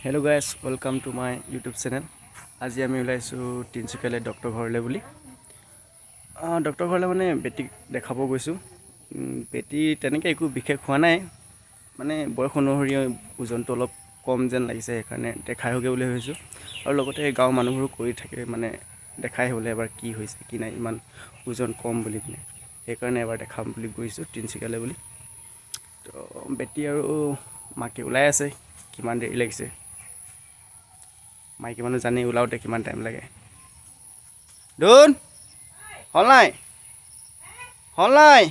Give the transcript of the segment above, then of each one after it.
Hello guys, welcome to my YouTube channel. আজি আমি ওলাইছোঁ তিনিচুকীয়ালৈ ডক্টৰ ঘৰলৈ বুলি। ডক্টৰ ঘৰলৈ মানে বেটীক দেখাব গৈছোঁ। বেটী তেনেকৈ একো বিশেষ হোৱা নাই, মানে বয়স অনুসৰি ওজনটো অলপ কম যেন লাগিছে, সেইকাৰণে দেখাই আহোঁগৈ বুলি ভাবিছোঁ। আৰু লগতে গাঁৱৰ মানুহবোৰো কৈ থাকে, মানে দেখাই আহিবলৈ এবাৰ কি হৈছে কি নাই, ইমান ওজন কম বুলি কিনে, সেইকাৰণে এবাৰ দেখাম বুলি গৈছোঁ তিনিচুকীয়ালৈ বুলি। তো বেটী আৰু মাকে ওলাই আছে, কিমান দেৰি লাগিছে। মাইকী মানুহ জানেই ওলাওঁতে কিমান টাইম লাগে। ধুন হ'ল নাই? হ'ল নাই?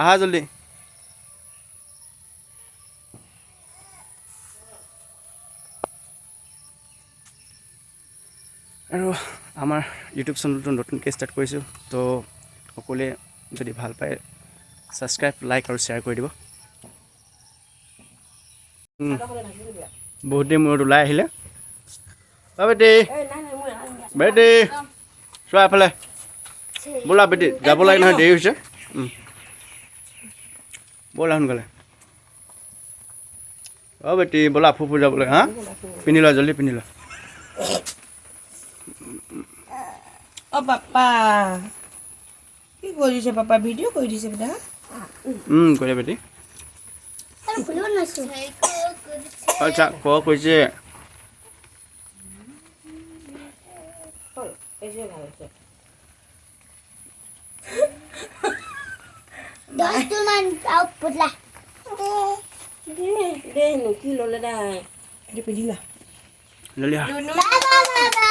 আহা জলদি। আৰু আমাৰ ইউটিউব চেনেলটো নতুনকৈ ষ্টাৰ্ট কৰিছোঁ, তো সকলোৱে যদি ভাল পায় ছাবস্ক্ৰাইব, লাইক আৰু শ্বেয়াৰ কৰি দিব। বহুত দিন মূৰত ওলাই আহিলে। অ বেটি, বেটি, চোৱা এফালে। ব'লা বেটি, যাব লাগে নহয়, দেৰি হৈছে। ব'লা সোনকালে। অ বেটি, ব'লা, ফুফু যাব লাগে। হা, পিন্ধি লোৱা, জল্দি পিন্ধি লোৱা। অ পাপা, কি কৰিছে পাপা? ভিডিঅ' কৰি দিছে বেটা। কৰিলে বেটি। আচ্ছা, ক কৈছে। 10টোমান পুতলা। দে দে, কি ল'লে তাই? এইটো পিন্ধি লোৱা। জল্দি আহা। বাবা, বাবা।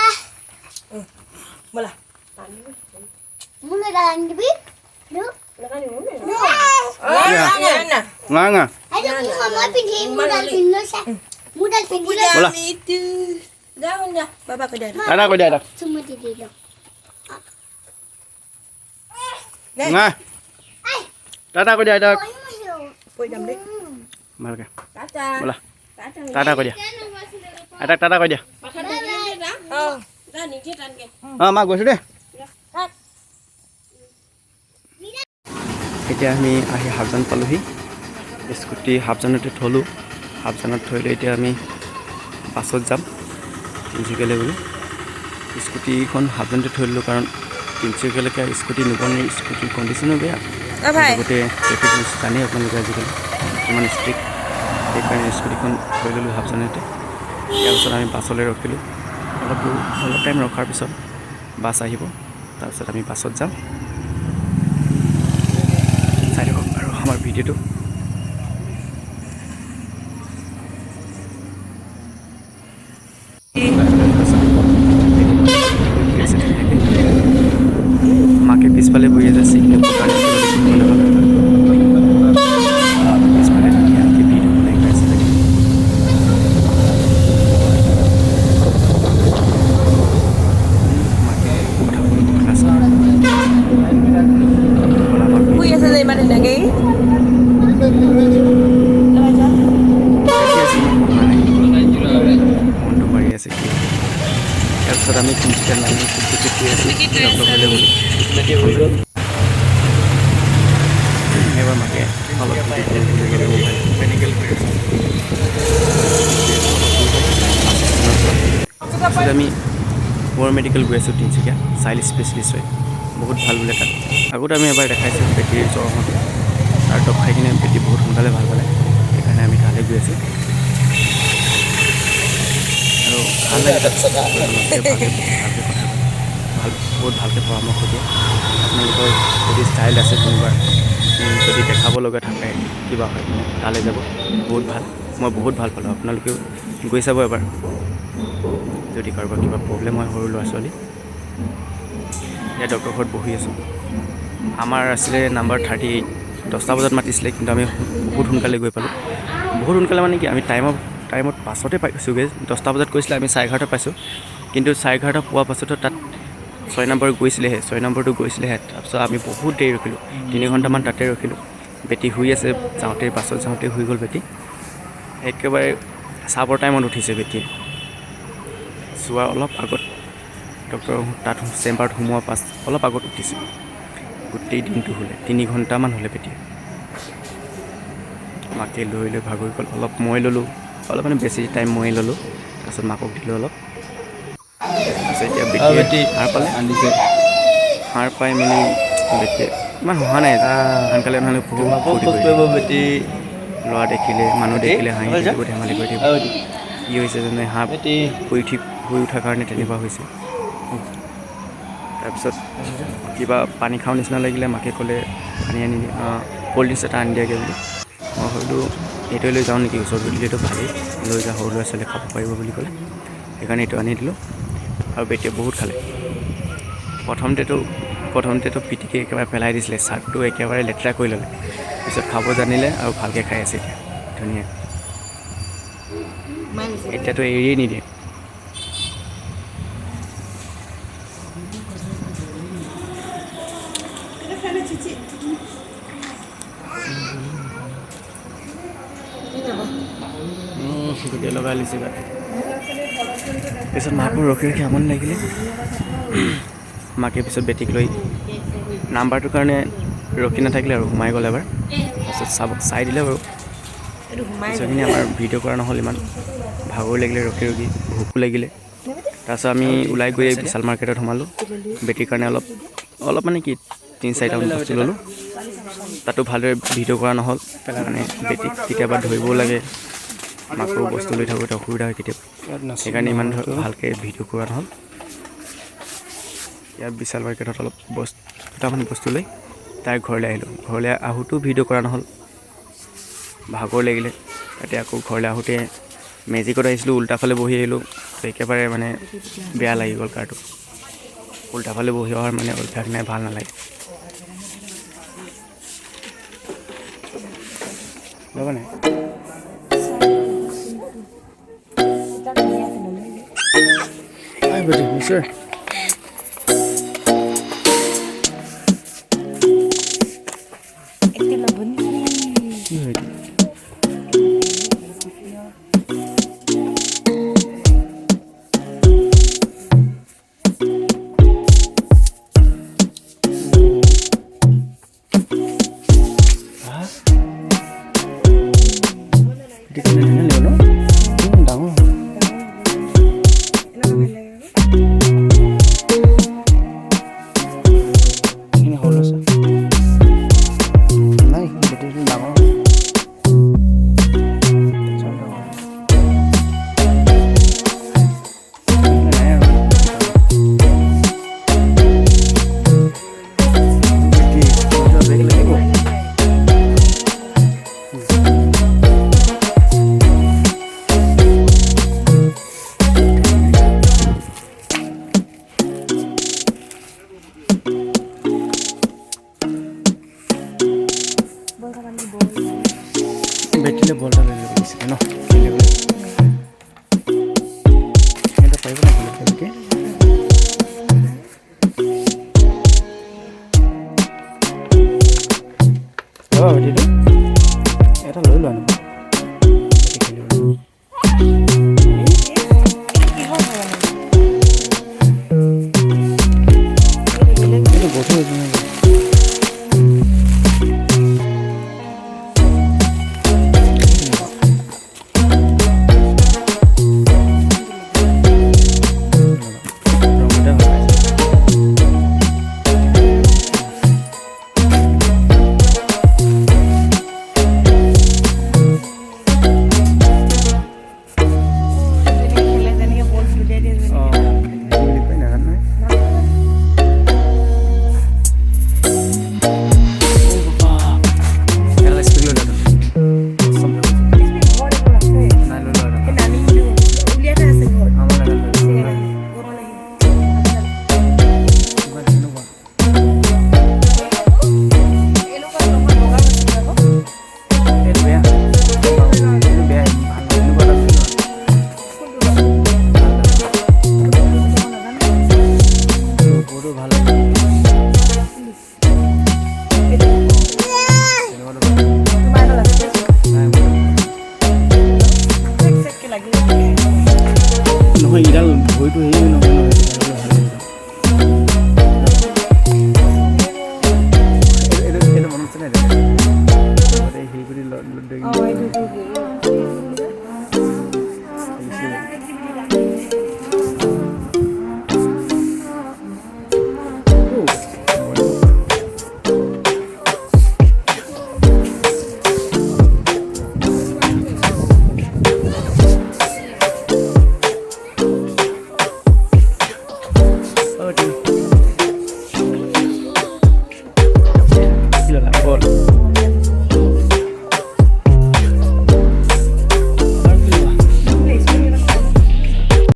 ব'লা। মোলৈ আনি দিবি। ঙা ঙা। মই পিন্ধিম, মোৰডাল পিন্ধি লৈছা, মোৰডাল পিন্ধি লৈছা। ব'লা। যা শুন, যা বাবা কৈ দে। টাটা কৈ দিয়া আইতাক। চুমতি দি দিওঁ। ঙা, টাটা কৈ দিয়া আইতাক। কৈ যাম দেই। ভালকৈ। টাটা। ব'লা, টাটা কৈ দিয়া আইতাক, টাটা কৈ দিয়া। অঁ মা, গৈছোঁ দেই। এতিয়া আমি আহি হাফজান পালোহি। স্কুটি হাফজানতে থ'লোঁ। হাফজানত থৈ লৈ এতিয়া আমি বাছত যাম তিনিচুকীয়ালৈ বুলি। স্কুটিখন হাফজানতে থৈ দিলোঁ, কাৰণ তিনিচুকীয়ালৈকে স্কুটি নিব নোৱাৰি, স্কুটিৰ কণ্ডিশ্যনো বেয়া, লগতে ট্ৰেফিক ৰুলছ জানেই আপোনালোকে আজিকালি কিমান ষ্ট্ৰিক্ট। সেইকাৰণে স্কুটিখন থৈ ল'লোঁ হাফজানতে। ইয়াৰ পিছত আমি বাছলৈ ৰখিলোঁ অলপ দূৰ। অলপ টাইম ৰখাৰ পিছত বাছ আহিব, তাৰপিছত আমি বাছত যাম। চাই থাকক আৰু আমাৰ ভিডিঅ'টো। আছে ধুনীয়াকৈ, মাকে পিছফালে বহি আছে, চিট নোপোৱাৰ কাৰণে কিবা দেখিব নাপালে। পিছফালে ধুনীয়াকৈ ভিডিঅ' বনাই গৈ আছে তাকে। মাকে কথা কৈ আছে। হ'ল আমাৰ শুই আছে যে ইমান ধুনীয়াকৈ। দেখি আছে, ইমান হোৱা নাই, ফোনটো মাৰি আছে কি। তাৰপিছত আমি তিনিচুকীয়াত নামি তিনিচুকীয়াত গৈ আছোঁ ডক্টৰ ঘৰলৈ বুলি। এবাৰ মাকে অলপ ভিডিঅ' কৰোঁ বুলি ক'লে মোবাইল। তাৰপিছত আমি কোঁৱৰ মেডিকেল গৈ আছোঁ তিনিচুকীয়া। চাইল্ড স্পেচিয়েলিষ্ট হয়, বহুত ভাল বোলে তাত। আগতে আমি এবাৰ দেখাইছোঁ বেটীৰ জ্বৰ হওঁতে, তাৰ দৰৱ খাই কিনে বেটী বহুত সোনকালে ভাল পালে। সেইকাৰণে আমি তালৈ গৈ আছোঁ। আৰু ভাল লাগে তাত, ভালকৈ ভালকৈ কথা কয়, ভাল, বহুত ভালকৈ পৰামৰ্শ দিয়ে। আপোনালোকৰ যদি চাইল্ড আছে কোনোবাৰ, যদি দেখাব লগা থাকে কিবা হয়, মানে তালৈ যাব, বহুত ভাল। মই বহুত ভাল পালোঁ, আপোনালোকেও গৈ চাব এবাৰ যদি কাৰোবাৰ কিবা প্ৰব্লেম হয় সৰু ল'ৰা ছোৱালী। এতিয়া ডক্টৰ ঘৰত বহি আছোঁ। আমাৰ আছিলে নাম্বাৰ 38, 10টা বজাত মাতিছিলে, কিন্তু আমি বহুত সোনকালে গৈ পালোঁ। বহুত সোনকালে মানে কি, আমি টাইমত পাছতে পাইছোঁগৈ। 10টা বজাত কৈছিলে, আমি 11:30 পাইছোঁ। কিন্তু 11:30 পোৱাৰ পাছতো তাত 6 নম্বৰ গৈছিলেহে, 6 নম্বৰটো গৈছিলেহে। তাৰপিছত আমি বহুত দেৰি ৰখিলোঁ, 3 ঘণ্টামান তাতে ৰখিলোঁ। বেটী শুই আছে, যাওঁতে বাছত যাওঁতে শুই গ'ল বেটী। একেবাৰে চাবৰ টাইমত উঠিছে বেটীয়ে। চোৱাৰ অলপ আগত, ডক্টৰৰ তাত চেম্বাৰত সোমোৱাৰ অলপ আগত উঠিছে। গোটেই দিনটো শুলে, 3 ঘণ্টামান শুলে বেটীয়ে। মাকে লৈ লৈ ভাগৰি গ'ল অলপ, মই ল'লোঁ। অলপ মানে বেছি টাইম ময়ে ল'লোঁ, তাৰপিছত মাকক দিলোঁ অলপ। তাৰপিছত এতিয়া বেটীয়ে সাৰ পালে, সাৰ পাই মেলি বেটীয়ে ইমান হোৱা নাই, আনকালে নহ'লে বহুত ফূৰ্তি কৰি ল'ৰা দেখিলে, মানুহ দেখিলে হাঁহি থাকিব, ধেমালি কৰি থাকিব। কি হৈছে যেনে হাঁহ শুই উঠাৰ কাৰণে তেনেকুৱা হৈছে। তাৰপিছত কিবা পানী খাওঁ নিচিনা লাগিলে, মাকে ক'লে পানী আনি ক'ল্ড ড্ৰিংকছ এটা আনি দিয়াগৈ বুলি। মই ভাবিলোঁ এইটোৱে লৈ যাওঁ নেকি, ওচৰত বুলিলেতো ভালেই, লৈ যাওঁ, সৰু ল'ৰা ছোৱালীয়ে খাব পাৰিব বুলি ক'লে, সেইকাৰণে এইটো আনি দিলোঁ। আৰু বেটীয়ে বহুত খালে। প্ৰথমতেতো পিটিকি একেবাৰে পেলাই দিছিলে, চাৰ্টটো একেবাৰে লেতেৰা কৰি ল'লে। পিছত খাব জানিলে আৰু ভালকৈ খাই আছে এতিয়া ধুনীয়া। এতিয়াতো এৰিয়েই নিদিয়ে। গোটেই লগাই লৈছে গাত। পিছত মাকো ৰখি ৰখি আমনি লাগিলে। মাকে পিছত বেটীক লৈ নাম্বাৰটোৰ কাৰণে ৰখি নাথাকিলে আৰু সোমাই গ'ল এবাৰ। তাৰপিছত চাই দিলে বাৰু। পিছৰখিনি আমাৰ ভিডিঅ' কৰা নহ'ল, ইমান ভাগৰ লাগিলে ৰখি ৰখি, ভোকো লাগিলে। তাৰপিছত আমি ওলাই গৈ বিশাল মাৰ্কেটত সোমালোঁ। বেটীৰ কাৰণে অলপ অলপ মানে কি 3-4টামান বস্তু ল'লোঁ। তাতো ভালদৰে ভিডিঅ' কৰা নহ'ল, মানে বেটীক কেতিয়াবা ধৰিবও লাগে, মাকো বস্তু লৈ থাকোঁতে অসুবিধা হয় কেতিয়াবা, সেইকাৰণে ইমান ভালকৈ ভিডিঅ' কৰা নহ'ল। ইয়াত বিশাল মাৰ্কেটত অলপ বস্তু দুটামান বস্তু লৈ তাইৰ ঘৰলৈ আহিলোঁ। ঘৰলৈ আহোঁতেও ভিডিঅ' কৰা নহ'ল, ভাগৰ লাগিলে। তাতে আকৌ ঘৰলৈ আহোঁতে মেজিকত আহিছিলোঁ, উল্টাফালে বহি আহিলোঁ, তো একেবাৰে মানে বেয়া লাগি গ'ল কাৰটো। উল্টাফালে বহি অহাৰ মানে অভ্যাস নাই, ভাল নালাগে। ল'বা নাই? নিশ্চয়। কি হয় এইটো? ডাঙৰ। নাই, বেটেৰীটো ডাঙৰ। বেটিলে বল এটা লৈ ল'ব লাগিছিলে ন, খেলিবলৈ। সিহঁতে পাৰিব নাই খেলিবলৈ বেটিয়ে? ল'বা বেটিটো, এটা লৈ লোৱা নহয় খেলিবলৈ। এইটো গধুৰ নহয়। নহয়, এইডাল ভৰিটো হেৰি নহয় নহয়।